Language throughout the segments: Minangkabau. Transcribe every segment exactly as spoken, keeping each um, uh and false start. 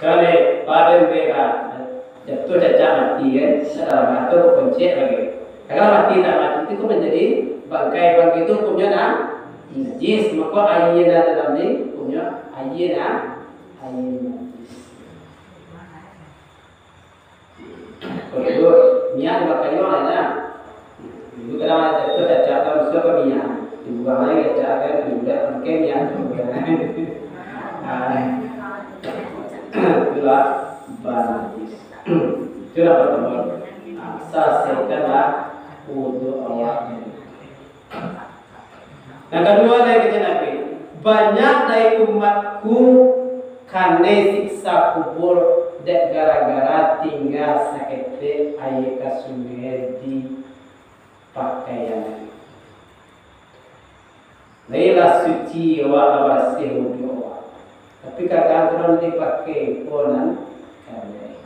Cari badan dia kan, jatuh cacak mati kan, saudara, atau koncek lagi. Kalau mati tak mati itu kan menjadi bangkai, bangkai itu hukumnya nah, najis, maka air yang dalam ni hukumnya air nah, air najis. Kalau dulu, minyak dibakar juo lah, nah. Dulu kadang ada tu cacak, tahu, maksudnya ke minyak. Dibuang aja cacak kan, dibuang pakai minyak tu. Ah, itulah banajis. Itulah pertemuan. Ah, selesaikanlah wudhu awak. Nan kaduo lai kecek Nabi, banyak dari umatku kanai siksa kubur dek gara-gara tingga saketek aia ka sungai di pakaian. Lai lah suci awak, lah barasiah wudhu awak. Tapi kadang-kadang dipakai ko nan kanai.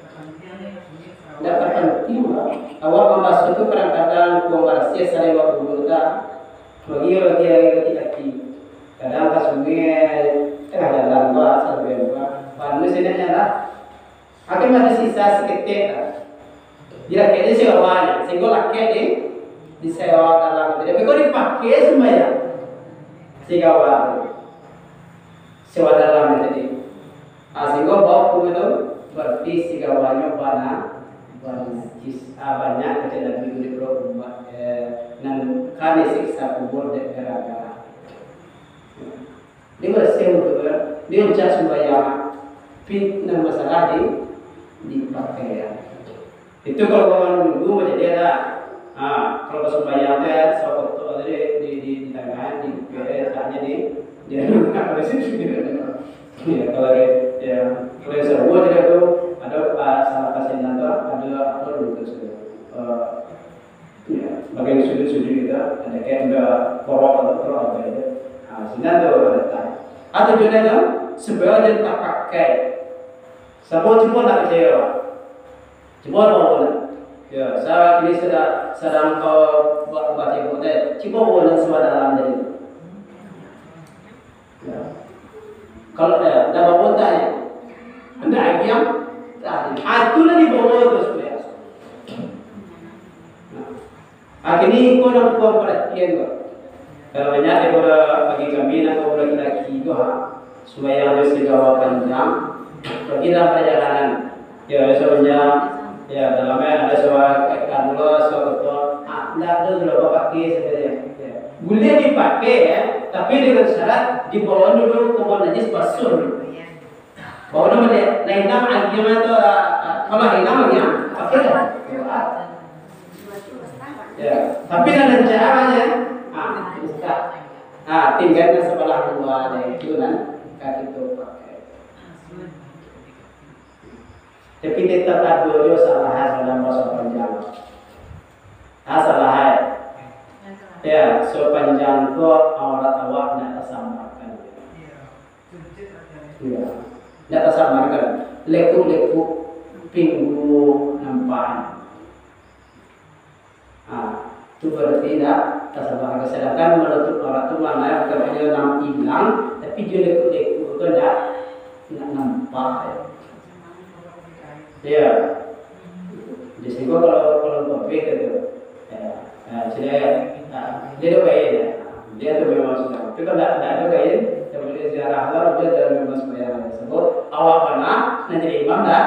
Ndak tapantiang lah. Awak mambasuah tu kadang-kadang kurang barasiah salewat wudhu tak. Bagi, bagi aia laki-laki. Kadang ka sungai, tangah jalan ko, saluruah ko. Baru senaknyo lah. Akan ada sisa saketek lah. Dilakek di sigawanyo, sehinggo lakek di, di sigawa dalam tadi. Tapi kok dipakai sumbayang? Sigawa tu. Sigawa dalam tadi. Ah, sehinggo bau kuno tu, berarti sigawanyo bana, banajis. Ah, banyak kecek Nabi tu di pulau umat, eh, nan kanai siksa kubur dek gara-gara. Dia barasiah wudhu, dia rancak sumbayang, tapi nan masalah di, di pakaian. Itu kalau urang dulu macam dia dah. Ha, kalau ka sumbayang tu ya, sakotok tadi di, di, di tangan, di, di, di, di, di, ya, kalau dia, ya, kalau yang seru aja tu, ada, ah, salah kasih nonton, ada apa dulu tu, eh, Ya, bagian sujud-sujud gitu, ada kayak udah korok atau korok apa gitu. Nah, sini ada orang datang. Atau juga ada sebenarnya tak pakai. Sama cuma nak kecewa. Cuma mau lah. Ya, saya ini sedang sedang kau buat buat cebok deh. Cuma mau lah semua dalam deh. Ya. Kalau, ya, dah bawa tanya. Anda ayam, tanya. Ah, itulah dibawa tu sebenarnya. Nah. Ah, kini kau nak buang perhatian kau. Kalau banyak daripada bagi kami, nak kau laki-laki tu, ha, sumbayang tu sigawa panjang, bagi dalam perjalanan. Ya, biaso manja, ya, dalamnya ada suara, eh, anu lah, suara ketua. Ah, ndak ada dulu apa pakai sebenarnya. Ya. Boleh dipakai, ya, tapi dengan syarat dibawa dulu ke buang najis, basuh dulu. Bawa dulu balik. Nah, hilang akhirnya tu, ah, ah, kalau hilang, ya, pakai dah. Ya, tapi dengan caranya, ah, buka. Ah, tinggalkan sebelah dua ada itu, nah, kaki tu pakai. Tapi tetap ado juo salah dalam baso panjang. Ah, salah. Ya, sapanjang ko aurat awak ndak tasambarkan. Ya. Ndak tasambarkan. Lekuk-lekuk pinggu nampak. Ah, tu berarti indak tasambarkan. Sedangkan manutup aurat tu maknanya bukan hanyo nan ilang, tapi juo lekuk-lekuk tu indak, indak nampak, ya. Ya. Jadi, sehingga kalau, kalau lebih tu, ya, ya, sudah, ya, dia ada kain, ya. Dia tu memang sudah. Tapi kalau tak, tak ada kain, dia boleh ziarah lah, dia dalam memang sembahyang. Sebab awak pernah nak jadi imam dah,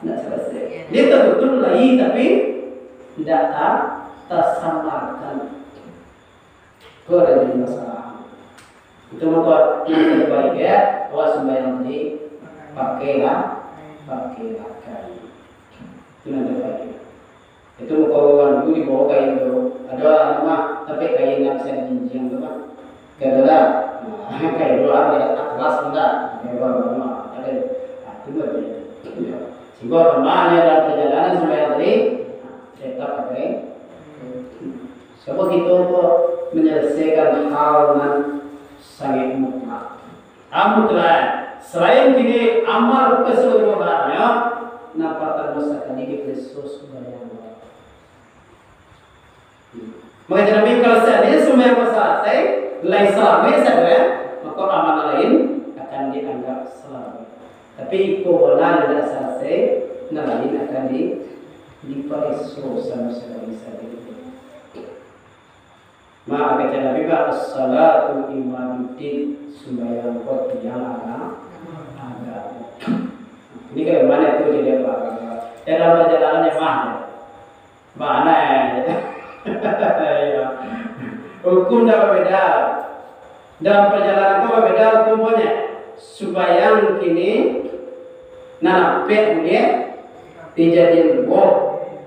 nak selesai. Dia tertutup lagi, tapi tidak ta-, tasambarkan. Itu ada jadi masalah. Itu maka yang terbaik ya, awak sembahyang tadi, pakailah, pakailah kain. Itu yang terbaik. Itu maka urang dulu dibawa kain tu. Ada anu mah, tapi kain yang bisa dijinjiang tu mah. Kain tu lah. Nah, kain tu lah, dia atlas tu lah. Kain tu lah, ada. Ah, itu mah dia. Ya. Sehingga kemana dalam perjalanan sembahyang tadi, tetap pakai. Sebab kita kok menyelesaikan hal nan sangat mutlak. Ah, mutlak. Selain kini amal keseluruhannya, nan partamo sakali dipeso sumbayang. Maka jadi, kalau seandainya sumbayang ko salasai, lai salamai sajo, maka amalan lain akan dianggap salamai. Tapi iko bana indak salasai, nan lain akan di, dipareso samo sakali sajo. Mako kecek Nabi, "As-salatu imaduddin," sumbayang ko tiang aga-, agamo. Ini kalau mana tu jadi apa? Dalam perjalanan yang mah. Mana, eh? Hukum dah berbeda. Dalam perjalanan ko babeda hukumnyo. Sumbayang kini nan ampek buliah dijadian duo.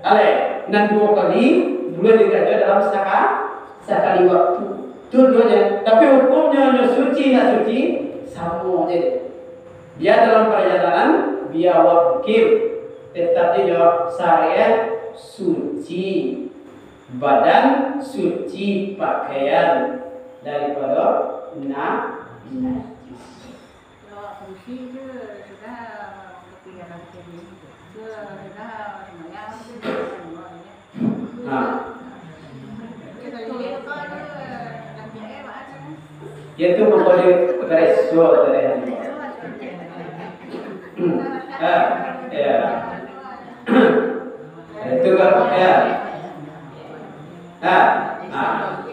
Alai, nan duo kali buliah dikarajoan dalam saka-, sakali waktu. Tu duonyo. Tapi hukumnyo, nyo suci, ndak suci, samo je. Bia dalam parjalanan, bia awak mukim, tetap je nyo syariat suci. Badan suci pakaian daripado na-, najis. Kalau awak fungsi tu sudah ketinggalan tadi. Tu sudah semayang tu dia semua dia. Ha. Kita lihat apa tu, nanti eh, apa tu? Itu pokoknya bereso tadi. Hmm. Ah, ya. Itu kan, ya. Ah, ah.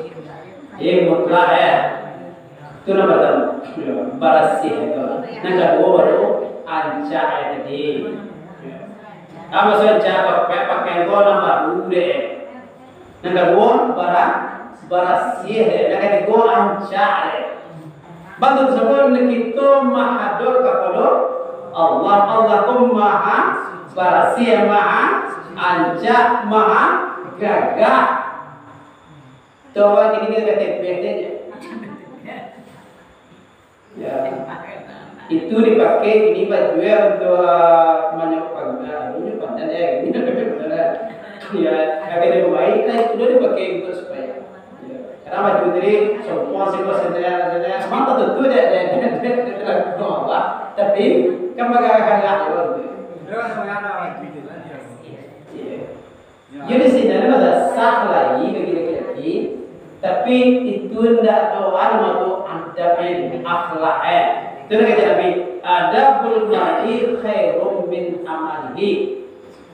Ini mutlak, ya. Itu nan partamo. Barasiah itu. Nan kaduo baru ancak, ya, tadi. Ah, maksud ancak, pakai, pakai ko nan baru deh. Nan kaduo, bara-, barasiah, nan katigo, ancak. Bantu sabuik kito mahadok kapado Allah. Allah ko maha barasiah, maha ancak, maha gagah. Coba kini kita K T P aja. Ya. Itu dipakai ini baju ya untuk, ah, manyok pangga. Ini pandan ya, ini pandan. Ya, agak dia baik lah, itu dah dipakai untuk supaya. Ya. Karena baju tadi sopan sih, pas saya, saya, semua tak tentu dia, dia, dia, dia, dia, dia, dia, dia, tapi kan bagaimana gitu. Iya. Yo, di sini ado sah lai bagi laki-laki, tapi itu ndak ado anu tu adab, eh, akhlak, eh. Itu nan kata Nabi, "Adabul mar'i khairun min amalihi."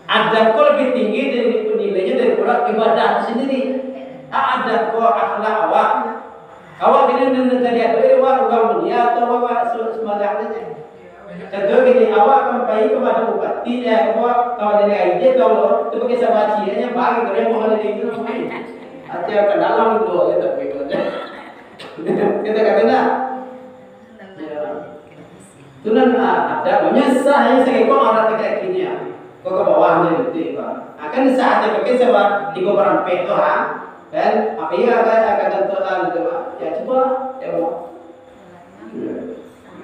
Adab ko lebih tinggi dari nilainyo daripada ibadah tu sendiri. Ah, adab ko akhlak awak. Awak kini nan tadi ado, eh, awak urang mulia atau awak se-, sembarangan saja. Contoh gini, awak kan pai ka bupati, eh, ka, ka Dewan Rakyat, tu pakai sabaci, eh, bang, keren mau ada di itu, main. Aja kenalan dulu, ya, tapi kita kata nak. Ya. Tu nan, ah, adab, menyesah, ya, saya kok orang tegak kini, ya. Kok ke bawah ni, betul, Pak. Akan saat dia pakai sebab tiga berampek tu, ha. Kan? Apa iya, kan, akan tentu, kan, gitu, Pak. Ya, cuba, ya, mau.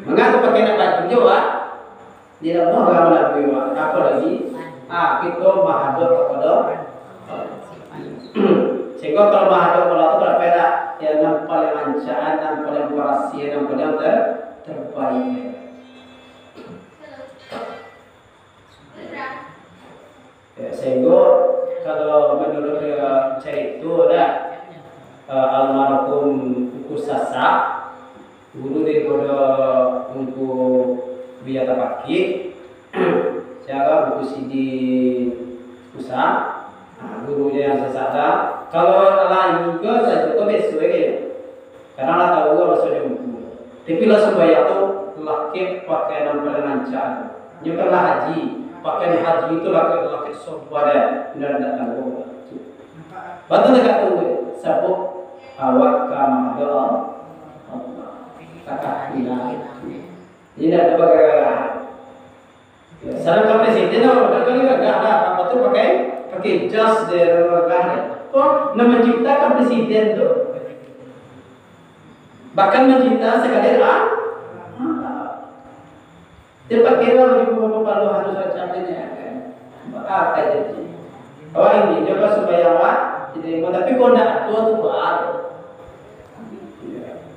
Manga tu pakai nak baju jo, ah. Di dalam agama Nabi, ah, apo lagi? Ah, kito mahadok kapado. Sehingga kalau mahadok kapado tu, berapa dah? Ya, nan paling rancak, nan paling barasiah, nan paling ter-, terbaik. Ya, sehingga kalau menurut, eh, carito dah, eh, almarhum Ungku Sasak, guru daripada Ungku Buya Tapakik, siapa Ungku Sidi Usang, nah, guru dia yang Sasak dah. Kalau lain juga, saya juga besok aja. Karano lah tahu lah bahaso Ungku. Tapi lah sumbayang tu, lah kek pakaian nan paling rancak. Nyo kan lah haji, pakaian haji tu lah kek, lah kek sopan, indak, indak tangguang. Batu tegak tu, sabab awak ka mahadap Allah. Takah hilang. Indak ada bagagah. Sadangkan presiden, oh, dah kali gagah lah. Apa tu pakai, pakai jas dia, gagah dia. Kok nak menciptakan presiden tu? Bahkan menciptakan sekalian, ah, ah. Dia pakai lah baju baru, harus macam ni, ya, kan? Apa jadi? Awak ini, coba supaya awak jadi imam, tapi kok ndak ada tu, baru.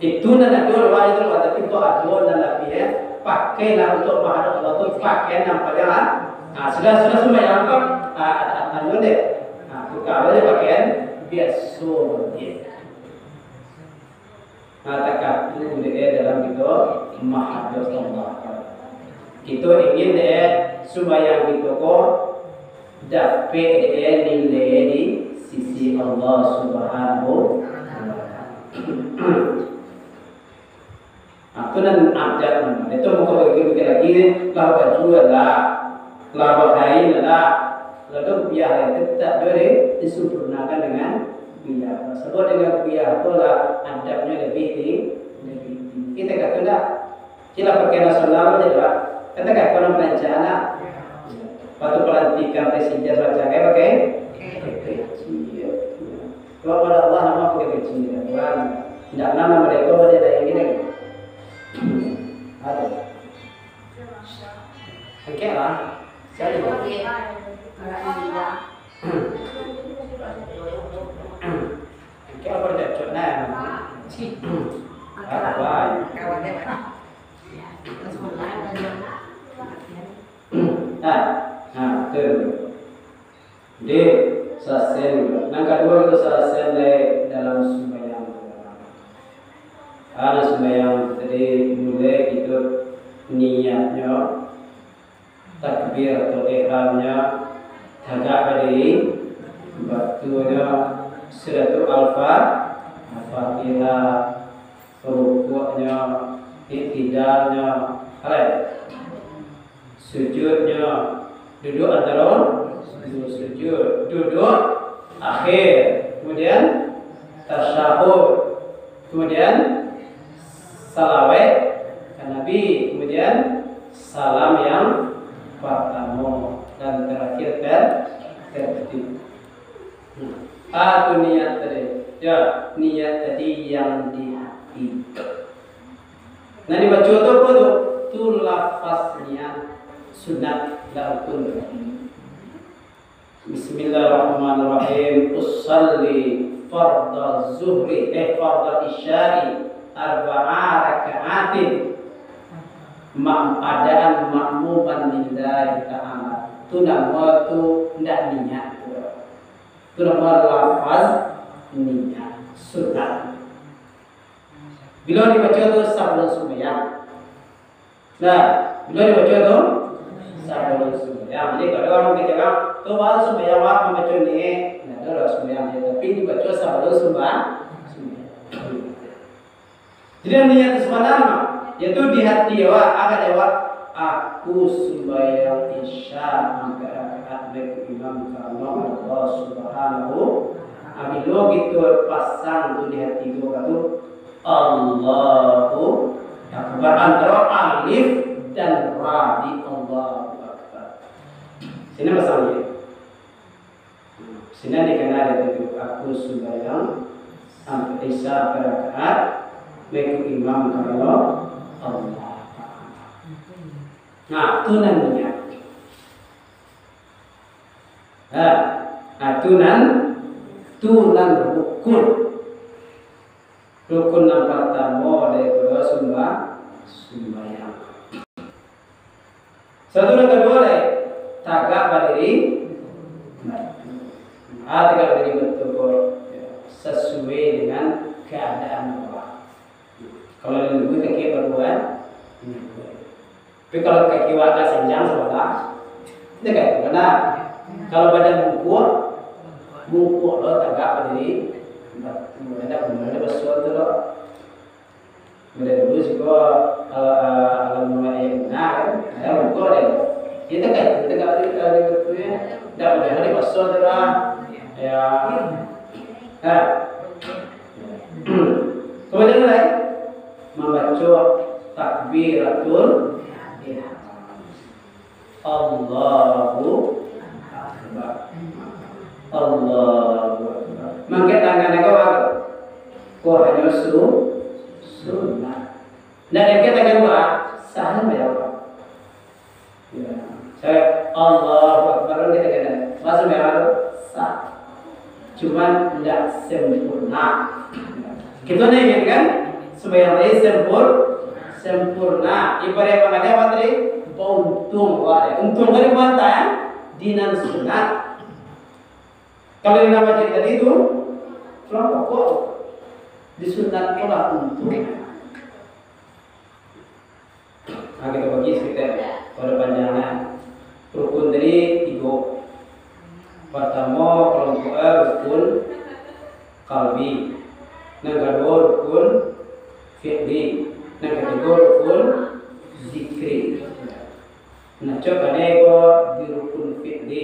Itu nan ado doa itu, tapi kok ado nan labiah, eh, pakailah untuk mahadap Allah tu, pakai nan paling, ah, ah, sudah, sudah sumbayang kok, ah, ah, anu deh. Ah, tukar aja pakaian biaso je. Ah, takah tu deh dalam kita mahadap Allah. Kito ingin dek sumbayang kito ko dapek dek nilai di sisi Allah Subhanahu wa Ta'ala. Nah, tu nan adat namanya. Itu mako bagi-bagi lagi, lah baju lah, lah bakain lah, lah tu kupiah lah, tetap jo di, disempurnakan dengan kupiah. Sabab dengan kupiah tu lah adabnyo lebih di, lebih tinggi. Kito kata lah, kito pakai nasional je lah. Katakan kalau perancangan lah. Waktu pelantikan presiden macam kayak pakai peci. Kalau pada Allah nama pakai peci, Tuhan. Tidak nama mereka pada lain gini. Ada. Oke lah. Saya juga. Oke, apa cocok nah? Apa? Nah, nah, betul. Jadi, salasai dulu. Nan kaduo itu salasai dari dalam sumbayang. Karena sumbayang tadi mulai itu niatnyo, takbiratul ihramnyo, tagak badiri, batunyo, sudah tu alfa-, al-fatihah, rukuknyo, iktidalnyo, alai. Sujudnyo, duduk antaro duo sujud, duduk akhir, kemudian tasyahud, kemudian salawat ka Nabi, kemudian salam yang pertama dan terakhir ter-, tertib. Nah, apa tu niat tadi? Ya, niat tadi yang di hati. Nah, dibaco tu apa tu? Tu lafaz niat sunat, dak rukun tu. Bismillahirrahmanirrahim. Usalli fardal zuhri, eh, fardal isya'i arba'a raka'atin ma-, adaan ma'muman lillahi ta'ala. Tu namo tu ndak niat tu. Tu namo lafaz niat sunat. Bilo dibaco tu sabalun sumbayang. Nah, bilo dibaco tu sabalun sumbayang. Jadi, kalau urang kecek, "Tu baru sumbayang, wak, mambaco ni." Nah, tu lah sumbayang dia. Tapi dibaco sabalun sumba-, sumbayang. Jadi, niat tu sabananyo, yaitu di hati awak, agak awak, "Aku sumbayang Isya ampek rakaat baik imam karano Allah Subhanahu." Apabilo kito pasang tu di hati tu, tu, Allahu Akbar. Antaro alif dan ra di Allahu Akbar. Sini pasang dia. Sini dikenal itu, aku sumbayang ampek Isya ampek rakaat, mengikuti imam karano Allah. Nah, tu nan niat. Nah, nah, tu nan, tu nan rukun. Rukun nan partamo daripado sumba-, sumbayang. Satu nan kaduo lai, tagak badiri. Ah, tagak badiri batua ko, ya, sasuai dengan keadaan awak. Kalau lingkua kaki baduo, lingkua. Tapi kalau kaki awak agak senjang sabalah, itu kan, karena kalau badan bungkuk, bungkuk lo tagak badiri, batua, indak buliah basuo tu lo. Badan dulu siko, eh, eh, alam mulai yang benar, kan? Ada bungkuk ada. Kita kan, kita kan, kita kan, kita kan, indak buliah basuo tu lah. Ya. Nah. Kemudian lain, mambaco takbiratul ihram. Allahu Akbar. Allahu Akbar. Mangkek tangan ko, ko hanyo su-, sunat. Ndak diangkek tangan ko, ah, sah lah, ya Allah. Ya. Saya Allahu Akbar, dia kata, bahasa merah tu sah. Cuman ndak sempurna. Kita ni ingat kan, sembahyang tadi sempur-, sempurna. Ibarat mangada apa tadi? Bauntung. Wah, untung tadi buat di nan sunat. Kalau di nan wajib tadi tu, tulang pokok. Di sunat tu lah untung. Nah, kita bagi saketek pada panjangnya. Rukun tadi tigo. Partamo, kelompok A, rukun kalbi. Nan kaduo, rukun fi'li. Nan katigo, rukun zikri. Nah, cok kane ko di rukun fi'li.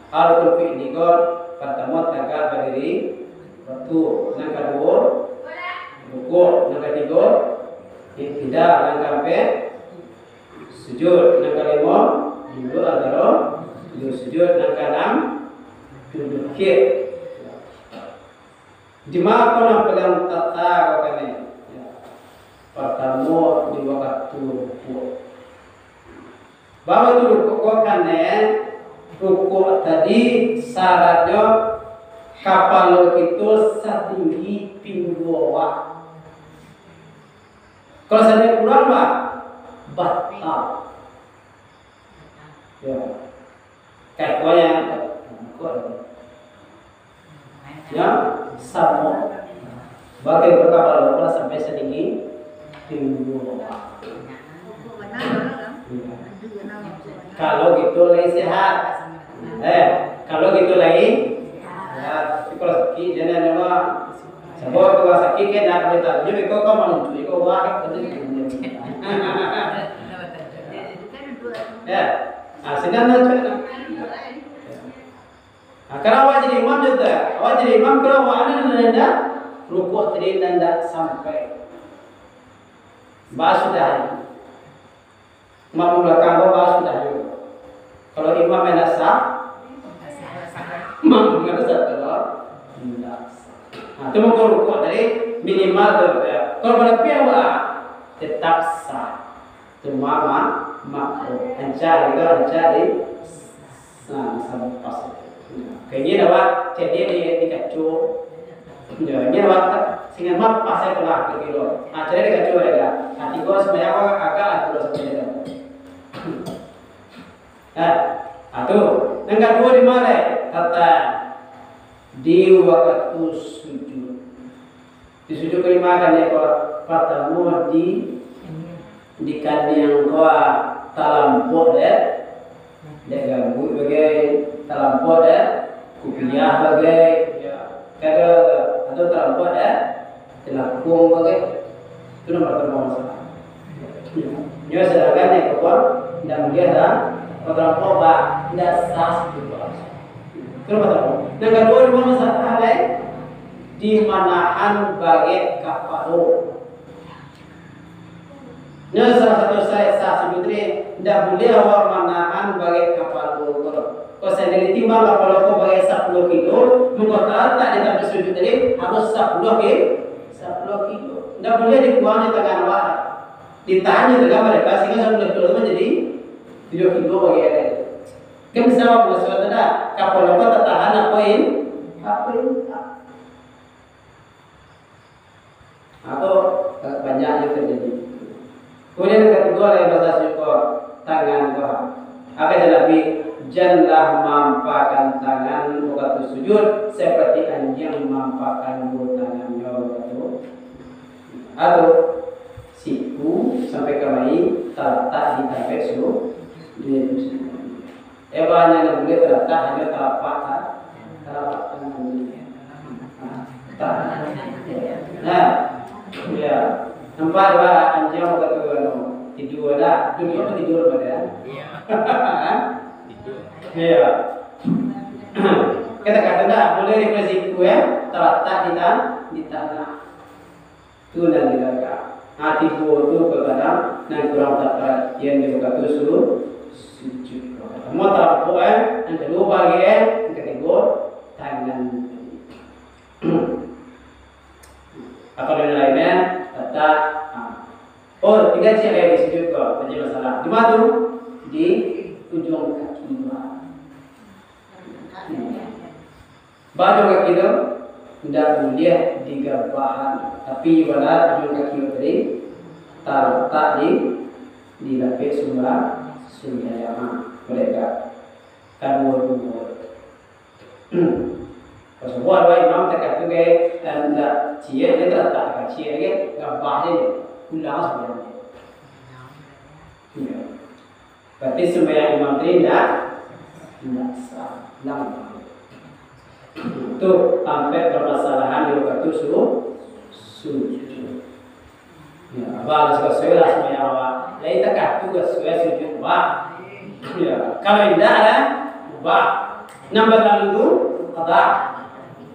A, rukun fi'li ko, partamo, tagak badiri, waktu. Nan kaduo, rukuk. Nan katigo, iktidal. Nan kaampek, sujud. Nan kalimo, duduak antaro duo sujud. Nan kaanam, duduak kik. Di ma ko nan paliang tata ko kane? Ya. Partamo, di wakatu rukuk. Baa tu rukuk ko kane? Rukuk tadi syaratnyo kapalo kito satinggi pinggu awak. Kalau sampai kurang, bah, batal. Ya. Kayak kau yang, ya, samo. Bagai kapalo lah sampai satinggi pinggu. Ya. Kalau gitu lai sehat. Eh, kalau gitu lai sehat. Tapi kalau sakit, jangan nama. Sabab kalau sakit kan nak boleh tahu. Jadi kau, kau manuncui, kau wah, kan? Ya. Ah, sinan lah, cak. Ah, kalau awak jadi imam je tu, awak jadi imam, kalau awak ada nanda, rukuk tadi nanda sampai. Bah sudah. Makmum balakang ko bah sudah juo. Kalau imam yang dak sah, makmum yang dak sah, kalau indak sah. Nah, tu mangko rukuk tadi minimal tu, ya. Kalau balabiah, bah, tetap sah. Cuma ma-, makruh. Ancak itu, ancak di, nah, sampai pas. Kayaknya dah, bah, jadi di, di kaco. Ya, ini awak tak, singkat mah pas saya pernah ke kilo. Ah, jadi dia kacau dia. Ah, tiga sembahyang awak agak lah tiga sembahyang. Nah, ah, tu. Yang kedua di mana? Kata di waktu sujud. Di sujud kelima kan dia, partamo di, di kaniang ko talampok dek, dek gambut bagai, talampok dek kupiah bagai, ya, kada, atau talampok dek jelapung bagai. Itu nomor pertama masalah. Nyo sedangkan yang kedua, indak mudah lah, kalau talampok, bah, indak sah sujud, bah. Itu nomor pertama. Yang kedua, di mana masalah lain? Di manahan bagai kapalo. Nyo salah satu syarat sah sujud tadi, indak buliah awak manahan bagai kapalo ko. Kok sandiri timbang kapalo ko bagai sapuluah kilo, mangko talatak di tampek sujud tadi harus sapuluah ki-, sapuluah kilo. Indak buliah dikurangi tangan awak. Ditahan jo tangan balebah, sahinggo sapuluah kilo tu manjadi tujuah kilo bagai tadi. Kan bisa awak buliah suatu dah, kapalo ko tatahan apo in-, apo in-, Atau banyak yang terjadi. Kemudian yang ketiga, lain bahasa syukur, tangan ko. Akan tatapi, janlah maampakan tangan wakatu sujud, seperti anjiang maampakan duo tangannyo wakatu. Atau siku sampai kamari talatak di tampek su-, di sujud. Eh, banyak nan buliah talatak, hanyo talapak, ta-, talapak tangan. Nah, ta-, nah, ya. Nampak dek anjiang wakatu anu, tidua dah. Duduak tu tidua dah, ya? Iya. Iya. Kata-kata dah, buliah di siku, ya, talatak di tan-, di tanah. Tu nan dijaga. Ati tuo tu kadang nan kurang taparatian di wakatu su-, sujud. Partamo talampok, eh, nan kaduo bagai, eh, nan katigo tangan. Atau nan lainnya, tata, ah. Oh, tingga ciek lai di sujud ko, jadi masalah. Di ma tu? Di ujuang kaki bawah. Baa kaki tu, indak buliah digabahan, tapi ibarat ujuang kaki tadi talatak di, di lapek sumba-, sumbayang. Mereka kaduo-duo. Kalau sabuah dua imam takah tu, gaya, indak ciek, dia talatak ka ciek, gaya, gabah je, ulang sumbayang. Ya. Berarti sembahyang imam tadi indak, indak sah. Ulang balik. Itu sampai permasalahan di waktu su-, sujud. Ya, abah harus kasuai lah sembahyang awak. Lai takah tu kasuai sujud awak. Ya, kalau indak lah, ubah. Nan balalu tu, qada.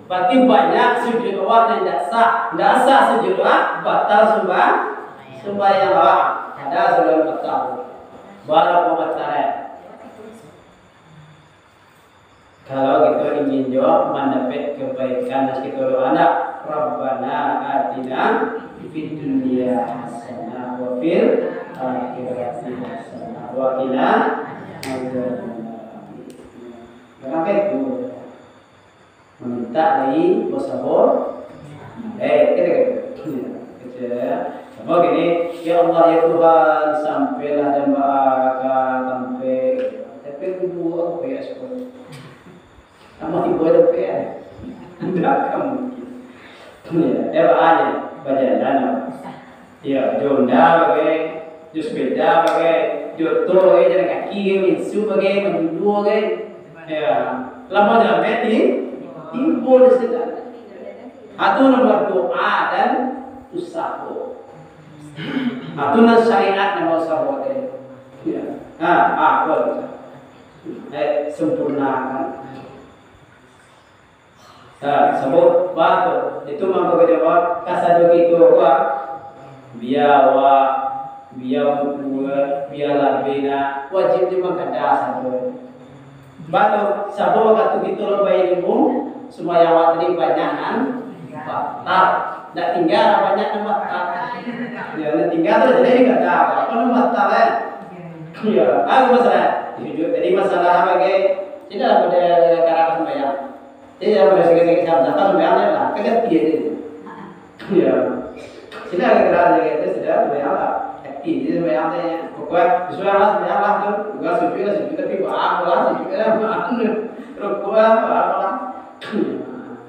Berarti banyak sujud awak nan indak sah. Indak sah sujud awak, batal sumba-, sumbahyang awak. Kada sumbahyang batal. Bara batal, eh. Kalau kito ingin jo mandapek kebaikan, nan kito doa ndak, "Rabbana atina fid dunya hasanah wa fil akhirati hasanah wa qina adzabannar." Barang itu, mamintak lai basabo. Eh, kata-kata. Kata, sama gini, "Ya Allah, ya Tuhan, sampailah hamba ka tampek." Tapi dulu aku kayak sekolah. Sama tiba ada P R. Tidak akan mungkin. Ya, eh, bahagia. Bajalan, ya. Ya, jo onda bagai, jo sepeda bagai, jo oto bagai, jalan kaki bagai, minsu bagai, manjulu bagai. Ya, lama jalan bagai, ti-, tibo di situ. Atu nomor doa dan usaho. Atu nan syariat nomor usaho tadi. Ya. Ha, apa tu? Eh, sempurnakan. Nah, sabab batu itu mangko kajawab kasado kito ko, bia awak, bia ungku, bia labih nak, wajib di mangkada sado. Batu, sabab wakatu kito lo bailmu, sumbayang awak tadi banyak nan batal. Ndak tingga lah banyak nan batal. Ya, ndak tingga tu jadi kada. Apa nan batal, eh? Ya, apa masalah? Sujud tadi masalah apa, ge? Tidak ada pada karena sumbayang. Jadi, yang pada sakit-sakit siapa datang, sampai ambil lah. Kan ganti aja. Ya. Sini agak keras lagi, itu sudah sampai ambil. Ganti aja sampai ambil. Pokoknya, sesuai lah, sampai ambil tu. Bukan sujud lah, sujud, tapi buat apa lah, sujud lah, buat apa. Rokok lah, buat apa lah.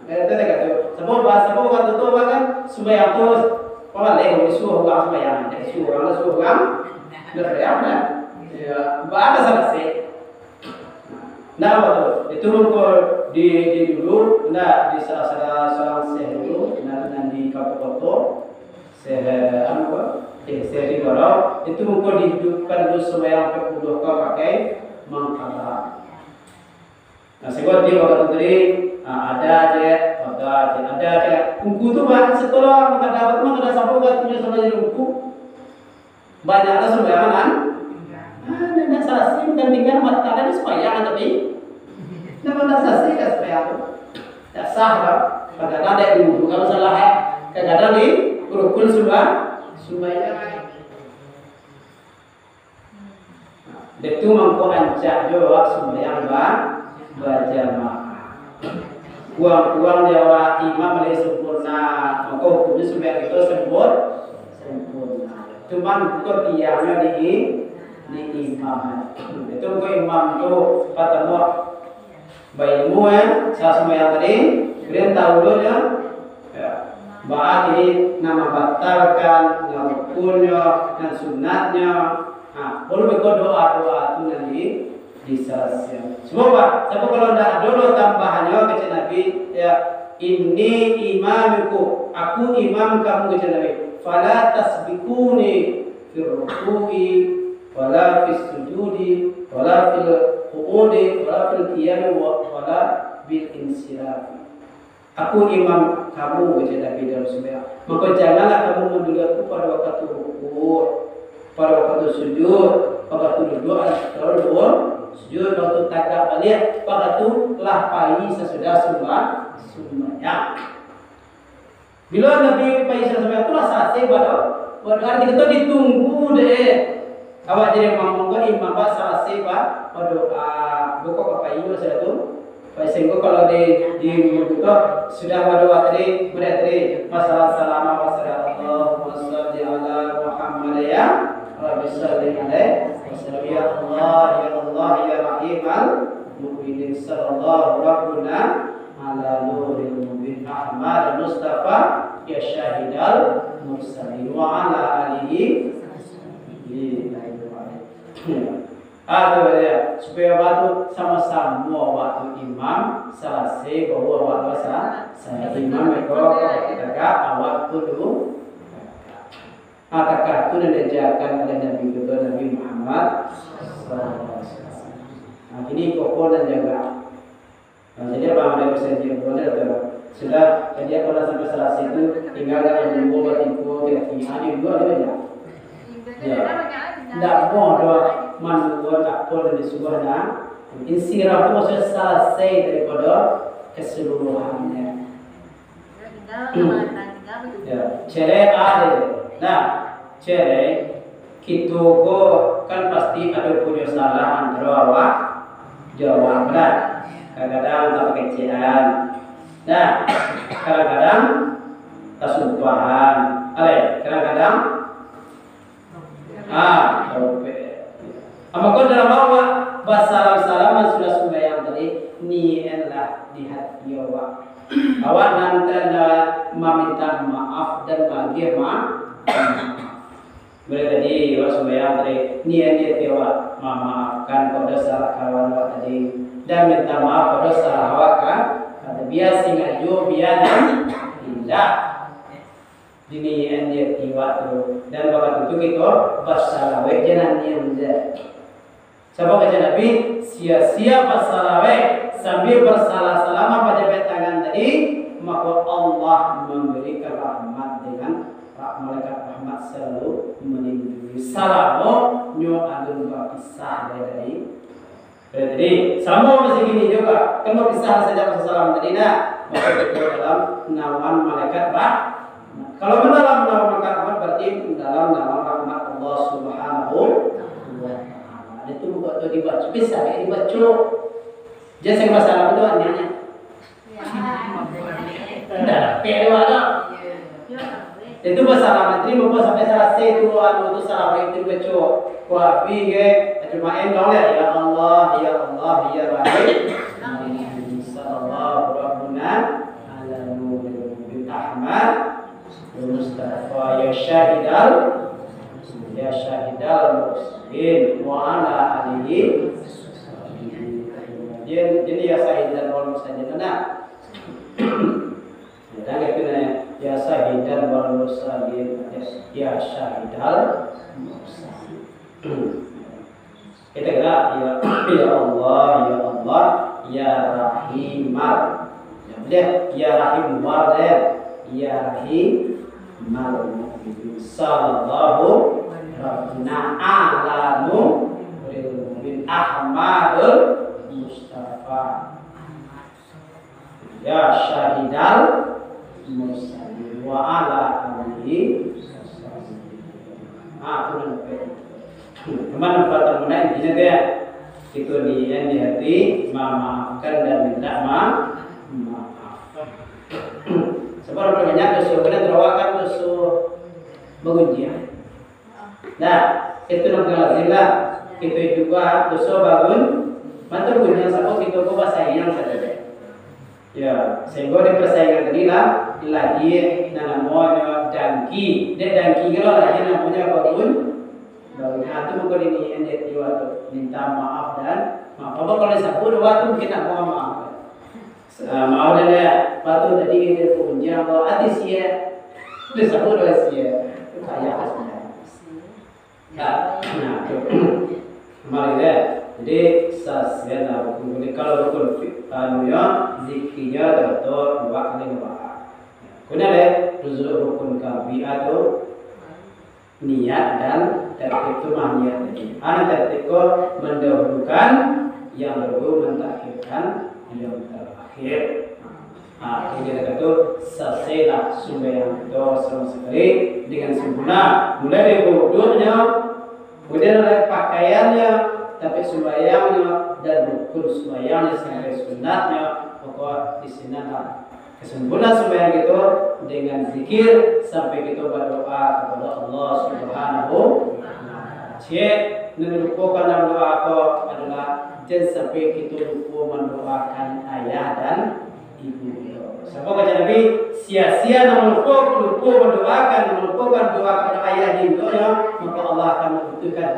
Eh, itu saya kata, sebab bahasa apa, bukan tutup, kan? Sumbayang tu, apa, leh, disuruh orang sumbayang. Jadi, suruh orang, suruh orang. Dah sumbayang, dah. Ya, buat apa salah sih? Nah, apa tu? Itu mangko di, di dulu, nah, di salah, salah seorang syekh dulu, nah, nan di Kabupaten Koto, syekh, anu, apa? Eh, syekh di Gorau, itu mangko dihidupkan dulu sembahyang pukul dua ka pakai mangkada. Nah, sebab dia waktu tadi, ah, ada je, ada je, ada je. Ungku tu banyak setelah mangkada, apa tu mangkada sampai waktunya sama jadi ungku. Banyaklah sumbayangan nan, ah, nan indak salasai, bukan tingga mata tadi sumbayangan tapi, nan indak salasai ka sumbayang tu. Indak sah doh. Kadang-kadang dek dulu, kalau salah, eh. Kadang-kadang di rukun sumba-, sumbayang. Dek tu mangko rancak jo awak sumbayang ba-, bajamaah. Kuang-kuang jo awak imam lai sempurna, mangko hukumnyo sumbayang kito sempur-, sempurna. Cuman kok tiangnyo di-, di imam. Itu kok imam tu patamo bailmu, eh, salah sumbayang tadi, kemudian tahu dulu nyo, ya, baa kini nan mambatalkan, nan rukunnyo, nan sunatnyo, nah, baru beko doa-doa tu nan di, disalasaian. Sebab apa? Sebab kalau ndak ado doh tambahannyo, kecek Nabi, ya, "Inni imamukum, aku imam kamu," kecek Nabi. "Fala tasbiquni fir ruku'i, wala fis sujudi, wala fil qu'udi, wala fil qiyami, wa-, wala bil insirafi." Aku imam kamu, kecek Nabi dalam sumbayang. Maka janganlah kamu manduluiku pada waktu rukuk, pada waktu sujud, pada waktu duduak, atau sujud, waktu tagak baliak, pada waktu lah pai sasudah sumba-, sumbayang. Bilo Nabi pai sasudah sumbayang tu lah salasai badoa. Badoa, arati kato ditunggu dek. Awak jadi imam, mangko imam ba salasai ba-, badoa. Bukak ka pai sasudah tu. Pai singgo kalau di, di wudhu tu sudah badoa tadi, kemudian tadi masalah salam, masalah Allahumma shalli ala Muhammad ya Rabbi shalli alaihi wasallam. Ya Allah, ya Allah, ya Rahimal Mukminin, sallallahu Rabbuna ala nuril mubin Ahmad Mustafa ya syahidal mursalin wa ala alihi. Ah, tu dia. Supayo awak tu samo-samo awak tu imam, salasai baru awak tu sa-, sa-, imam iko, kalau kita ka awak tu dulu. Ah, takah tu nan diajakan oleh Nabi kita, Nabi Muhammad sallallahu alaihi wasallam. Nah, kini koko nan jaga. Nah, jadi abang ada pesan dia, bukan ada tu. Sudah, jadi apa lah sampai salasai tu, tinggal dalam limbo, batingko, kira-kira, ah, dia dua dia banyak. Ya. Ndak mau doa manuan apa yang disuruh nah. Insirah tu maksudnya salasai daripada keseluruhannya. Ya, cerai ada. Nah, cerai, kito ko kan pasti ado punyo salah antaro awak jo awak, kan? Kadang-kadang tapakecekan. Nah, kadang-kadang tasumpahan. Alai, kadang-kadang Ah, topik. Mako dalam awak basalam-salaman sudah sumbayang tadi, niakanlah di hati awak. Awak nan ka maminta maaf dan maagiah ma-, maaf. Mulai tadi awak sumbayang tadi, niakan di hati awak, mamaafkan kok dosa kawan awak tadi, dan minta maaf kok dosa awak kan. Kata biar singajo, biar nan indak. Diniakan di hati awak tu. Dan wakatu tu kito basalawek je nan nian je. Sabab kata Nabi, sia-sia basalawek sambia basalam-salaman pajabat tangan tadi, mako Allah mambarikan rahmat dengan ra-, malaikat rahmat salalu malindungi salamo nyo alun bapisah dari Jadi, samo masih gini juga. Kan bapisah saja masa salam tadi, nah. Maka itu dalam naungan malaikat rah-, kalau dalam naungan malaikat rahmat, berarti dalam naungan rahmat Allah Subhanahu wa Ta'ala. Itu bukan tu dibaca, bisa ya dibaca. Jadi, saya masalah itu hanya Ndak dapek tu, ado. Itu basalam, terima kasih sampai salasai tu, anu tu, salam itu baco. Ku abih ke, cuma endong deh, "Ya Allah, ya Allah, ya Rahim." Sallallahu Rabbuna ala Nuril Mubin Ahmad Mustafa ya Syahidal, ya Syahidal Mursalin wa ala alihi. Jadi, jadi ya Syahidal Mursalin, nah. Ya, dan itu nanya, ya Syahidal Mursalin, ya Syahidal Mursalin. Kita kira, ya, ya Allah, ya Allah, ya Rahimal. Ya, boleh, ya Rahim war deh. Ya Rahimal Mukminin. Sallallahu Rabbuna ala Nuril Mubin Ahmadul Mustafa. Ya Syahidal Mursalin wa ala alihi. Ah, tu nan. Cuman nampak tamunan intinya tu ya. Itu niat di hati, memaafkan dan minta ma-, maaf. Sebab banyak dosa, kena terawakan dosa bergunjiang. Nah, itu nan paling lazim lah. Itu juga dosa bangun, mantu punyo sabab kito ko basayang sajo. Ya, sehingga di persaingan tadi lah, lahia nan namonyo dangki. Dek dangki ko lah lahia namonyo bangun. Bangun. Nah, tu mako diniakan dek jiwa tu. Minta maaf dan maaf. Apa kalau disebut dua tu mungkin nak mohon maaf. Ah, maaf dan ya, patuh tadi dia punyo ko ati sia. Disebut dua sia. Payah sebenarnya. Nah, nah, tu. Kembali deh. Jadi, sasian lah rukun kuning. Kalau rukun fi-, anu ya, zikirnya atau dua kali dua. Kuna deh, rukun, rukun kabi atau niat dan tertib tu mah niat tadi. Anu tertib ko mendahulukan yang dulu, mentakhirkan yang terakhir. Ah, jadi kata tu, salasailah sumbayang kito sama sakali dengan sempurna. Mulai dari wuduknyo, kemudian dari pakaiannyo, sampai sumbayangnyo, dan rukun sumbayangnyo sampai sunatnyo, pokok di sinan lah kesempurnaan sumbayang kito dengan zikir sampai kito berdoa kepada Allah Subhanahu wa Ta'ala. Cek, nan dilupokan dalam doa ko adalah jan sampai kito lupo mendoakan ayah dan ibu kito. Sabab kata Nabi, sia-sia nan lupo, lupo mendoakan, melupokan doa kepada ayah dan ibunyo, maka Allah akan membutuhkan